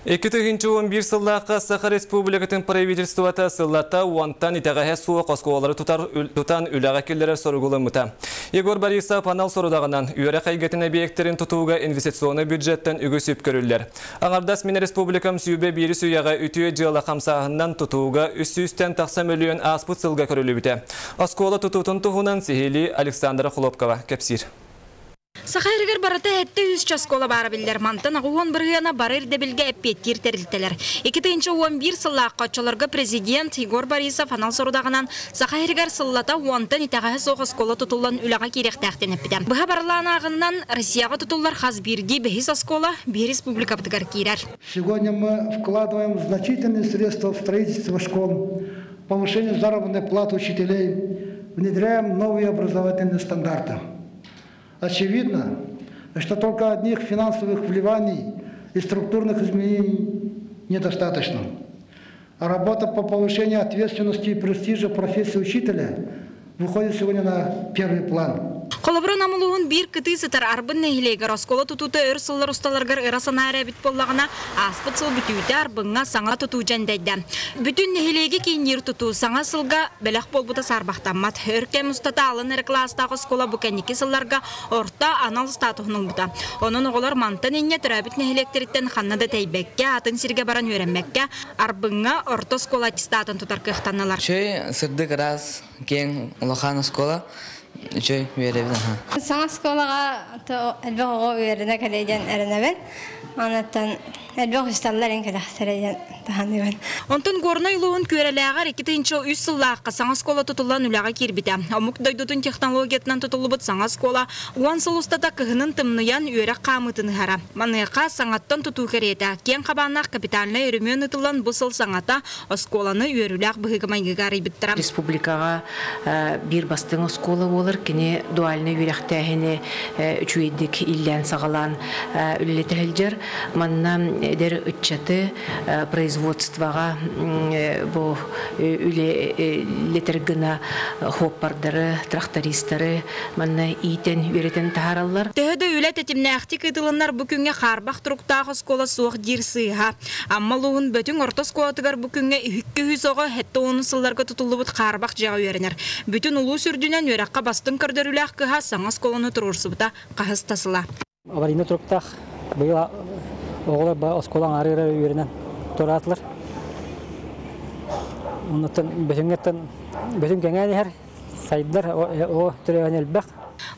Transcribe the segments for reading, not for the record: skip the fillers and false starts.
2011 сыллаахха Саха Республикатын правительствота сыллата уонтан итэҕэһэ суох оскуолалары тутан үлэҕэ киллэрэр соругу ылыммыта. Егор Борисов анал сорудаҕынан үөрэх эйгэтин эбийиэктэрин тутууга инвестиционнай бюджеттан үгүс үп көрүллэр. Аҥардас мин республикам 121 үйэҕэ үтүө дьыала хамсааһынынан тутууга 300-тэн тахса мөлүйүөн ааспыт сылга көрүллүбүтэ. Оскуола тутуутун туһунан сиһилии Александра Хлопкова кэпсиир. Саха сиригэр барыта 703 оскуола баара биллэр. Мантан 80% бары ирдэбилгэ эппиэттиир тэрилтэлэр. 2011 сыллаахха оччолорго президент Егор Борисов анал сорудаҕынан Саха сиригэр сыллата уонтан итэҕэһэ суох оскуола тутуллан үлэҕэ киириэхтээхтэн эппитэ. Быһа барылаан ааҕынынан Россияҕа тутуллар хас биирдии бэһис оскуола биир республикабытыгар киирэр. Сегодня мы вкладываем значительные средства в строительство школ, повышение заработной платы учителей, внедряем новые образовательные стандарты. Очевидно, что только одних финансовых вливаний и структурных изменений недостаточно. А работа по повышению ответственности и престижа профессии учителя выходит сегодня на первый план. Холобура, Нам улууһун биир кытыы сытар Арбын нэһилиэгэр оскуола тутуута өр сыллар усталарыгар ыра санаа эрэ эбит буоллаҕына, ааспыт сыл бүтүүтэ Арбыҥҥа саҥа тутуу дьэндэйдэ. Бүтүн нэһилиэги киинниир тутуу саҥа сылга бэлэх буолбута саарбахтаммат. Өр кэм устата алын эрэ кылаастаах оскуола бу кэнники сылларга орто анал статуһун ылбыта. Онон оҕолор мантан инньэ төрөөбүт нэһилиэктэриттэн ханна да тэйбэккэ, атын сиргэ баран үөрэммэккэ, Арбыҥҥа орто оскуола аттестатын тутар кыахтаннылар. Үчүгэй, сырдык, ыраас, киэҥ, улахан оскуола. Үчүгэй, үөрэбин аха. Саҥа оскуолаҕа элбэх оҕо үөрэнэ кэлиэ диэн эрэнэбин. Онуттан элбэх учууталлар эн кэлэхтэрэ диэн таһаныыбын. Онтон Горнай улууһун Күөрэлээҕэр 2003 сыллаахха саҥа оскуола тутуллан үлэҕэ киирбитэ. Омук дойдутун технологиятынан тутуллубут саҥа оскуола уон сыл устата кыһынын тымныйан үөрэх хаамыытын ыһара. Маныаха саҥаттан тутуу кэриэтэ киэҥ хабааннаах капитальнай өрөмүөн ыытыллан бу сыл саҥата оскуоланы үөрүүлээх быһыыга-майгыга арыйбыттара. Республикаҕа биир бастыҥ оскуола буолар. Кини дуальнай үөрэхтээһини үчүгэйдик ииллээн-саҕалаан үлэлэтэ сылдьар. Манна эдэр ыччаты производствоҕа бу үлэлэтэр гына хуоппардары, трактористары манна иитэн, үөрэтэн таһаараллар. Төһө да үлэ тэтимнээхтик ыытылыннар бу күҥҥэ хаарбах туруктаах оскуола суох диир сыыһа. Амма улууһун Бөтүҥ орто оскуолатыгар бу күҥҥэ 200 оҕо 70 сылларга тутуллубут хаарбах дьиэҕэ үөрэнэр. Бүтүн улуус үрдүнэн үөрэххэ бастыҥ көрдөрүүлээх кыһа саҥа оскуоланы туруорсубута хаһыс да сыла. Аварийный туруктаах быйыл оҕолор оскуола аҥаарыгар үөрэнэн туораатылар. Оннуттан Бөтүҥҥэттэн Бөтүҥ кэҥээн иһэр, сайдар, оҕо төрөөһүн элбэх.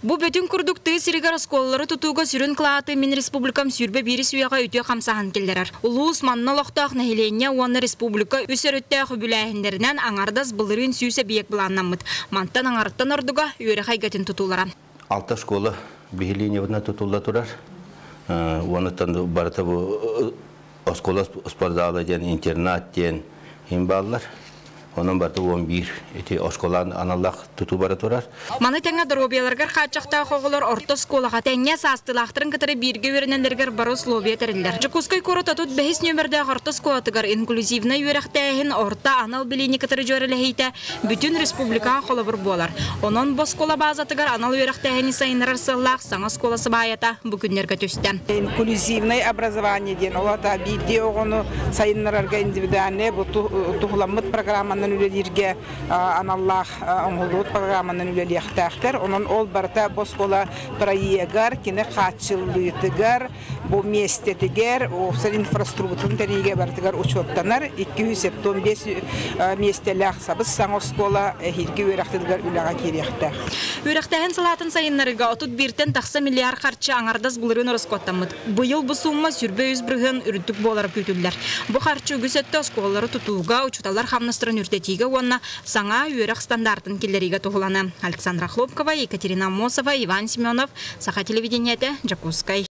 Бу бүтүн курдук тыа сиригэр оскуолалары тутууга сүрүн кылааты мин республикам 21 үйэҕэ үтүө хамсааһын киллэрэр. Улуус манна олохтоох нэһилиэнньэ уонна республика үс өрүттээх үбүлээһиннэринэн аҥардас былырыын сүүс эбийиэк былааннаммыт. Мантан аҥарыттан ордуга үөрэх эйгэтин тутуулара. Алта школа биһи линиябытынан тутулла турар. Уонуттан барыта бу оскуола спортзала диэн, интернат диэн иһин бааллар. Онон барыта 11 ити оскуолаан аналлаах тутуу бара турар. Маны тэҥэ доруобуйаларыгар хааччахтаах оҕолор орто оскуолаҕа тэҥҥэ саастыылаахтарын кытары бииргэ үөрэнэллэригэр бары условия тэриллэр. Дьокуускай куорат 35 нүөмэрдээх орто оскуолатыгар инклюзивнай үөрэхтээһин орто анал билиини кытары дьүөрэлэһиитэ бүтүн республикаҕа холобур буолар. Онон бу оскуола баазатыгар анал үөрэхтээһини сайыннарар сыаллаах саҥа оскуола сыбаайата бу күннэргэ түстэ. Инклюзивное образование диэн ол аата биирдии оҕону сайыннарарга индивидуальнай бу туһуламмыт программанан үлэлииргэ аналлаах оҥоһуллубут программанан үлэлиэхтээхтэр. Онон ол барыта бу оскуола проегар, кини хааччыллыытыгар, бу миэстэтигэр, уопсай инфраструктуратын тэрийиигэ барытыгар учуоттанар. 275 миэстэлээх сабыс-саҥа оскуола эһиилги үөрэхтэригэр үлэҕэ киириэхтээх. Үөрэхтээһин салаатын сайыннарыыга 31-тэн тахса миллиард харчы аҥардас былырыын ороскуоттаммыт. Быйыл бу суумма 23% үрдүк буолара күүтүллэр. Бу харчы үгүс өттө оскуолалары тутууга, учууталлар хамнастарын үрдэтиигэ уонна саҥа үөрэх стандартын киллэриигэ туһулана. Александра Хлопкова, Екатерина Аммосова, Иван Семенов, Саха телевидениетэ, Дьокуускай.